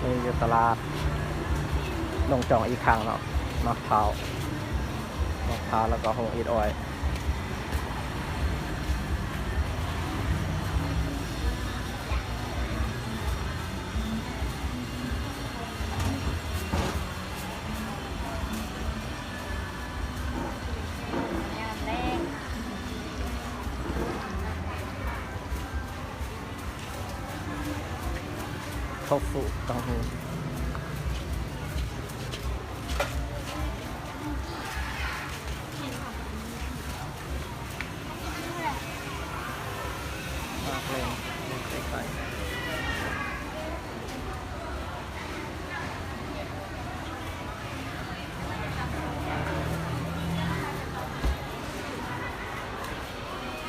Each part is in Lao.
ນີ້ຢູ່ຕະຫຼາດດົງຈອງອີກຄັ້ງເນາະ ໝາກພ້າວ ໝາກພ້າວ ແລ້ວກໍໂຮງອີດອ້ອຍ. ໂທຟູ ເຕົ້າຫູ້ ໝາກແລງ ໄຂ່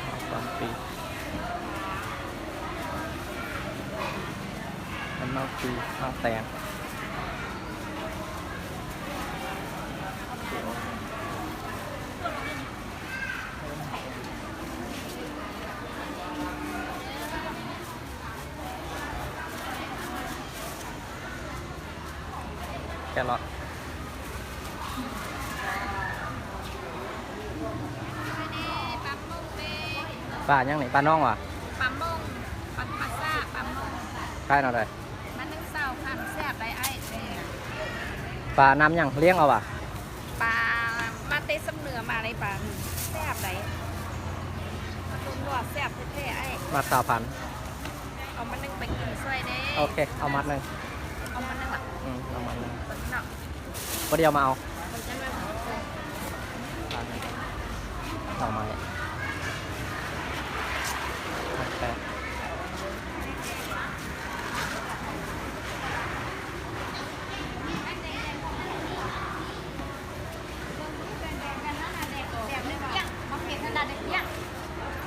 ໝາກປາມປີ ແມ່ນໝາກປີ ໝາກແຕງ. ແຄຣອດ ປາຫຍັງນີ້? ປານ້ອງຫວາ? ປາມົງ ປາ ປາຊາ ປາມົງ. ຂາຍແນວໃດ? ມັນໜຶ່ງຊາວພັນ ແຊບໄດ໋ອ້າຍ. ປານ້ຳຫຍັງ? ລ້ຽງເອົາຫວາ? ປາມາແຕ່ຊຳເໜືອມາເລີຍ ປາແຊບໄດ໋ ຕົ້ມລວກແຊບແທ້ໆ ອ້າຍ. ມັດຊາວພັນ. ເອົາມັດໜຶ່ງໄປກິນຊ່ວຍແດ່. ໂອເຄ ເອົາມັດໜຶ່ງ. ເອົາມັດໜຶ່ງຫວາ? ອືມ ເອົາມັດໜຶ່ງ ເນາະ. ບໍ່ໄດ້ເອົາມາເອົາ ໜໍ່ໄມ້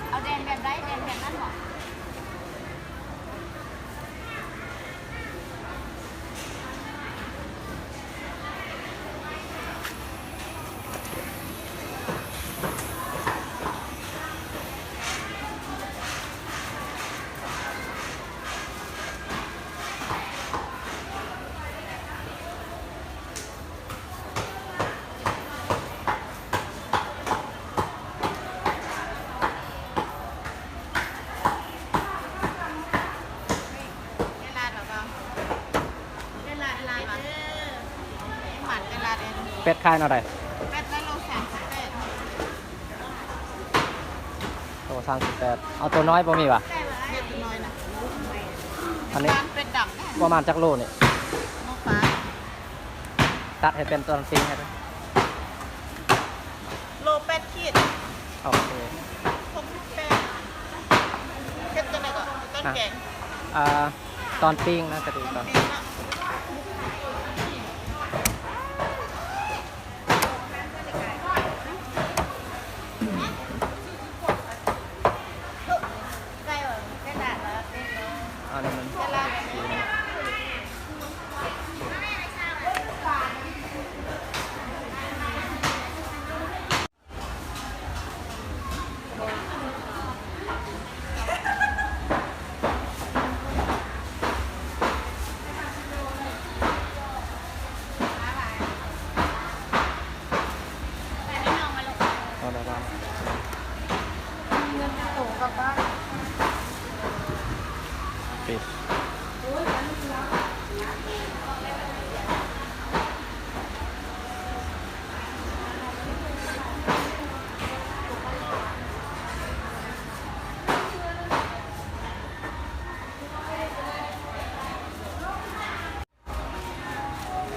ເອົາແດງແບບໃດ? ແດງແບບນັ້ນບໍ? ເປັດຂາຍແນວໃດ? ເປັດລະໂລສາມສິບແປດ. ໂລສາມສິບແປດ. ເອົາໂຕນ້ອຍບໍ່ມີຫວາ? ເປັດໂຕນ້ອຍນະ. ອັນນີ້ ເປັດດຳນະ. ປະມານຈັກໂລນີ້? ໂລປາຍ. ຕັດໃຫ້ເປັນຕອນປີ້ງໃຫ້ເດີ. ໂລແປດຂີດ. ໂອເຄ ຫົກສິບແປດ. ເຮັດຈັ່ງໃດກໍ? ຕອນແກງ? ອ່າ ຕອນປີ້ງໜ້າຈະດີກວ່າ. ອັນນີ້ມັນ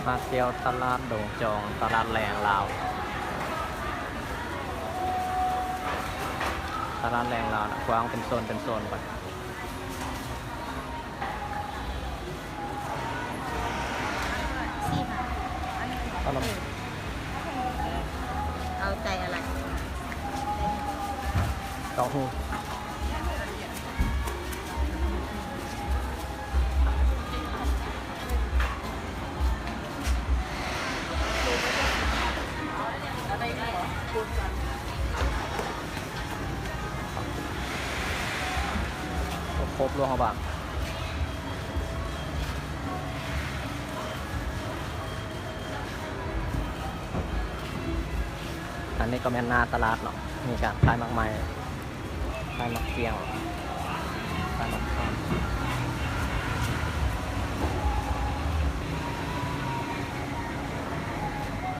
ມາທ່ຽວຕະຫຼາດດົງຈອງ ຕະຫຼາດແລງລາວ ຕະຫຼາດແລງລາວນະ ກວ້າງເປັນໂຊນເປັນໂຊນໄປ. ເອົານຳ ເອົາໃຈອະໄລ? ເຕົ້າຫູ້. ຄົບລວງເອົາບາງ. ອັນນີ້ກໍແມ່ນໜ້າຕະຫຼາດເນາະ ມີການຂາຍໝາກໄມ້ ຂາຍໝາກກ້ຽງ ຂາຍໝາກຂາມ.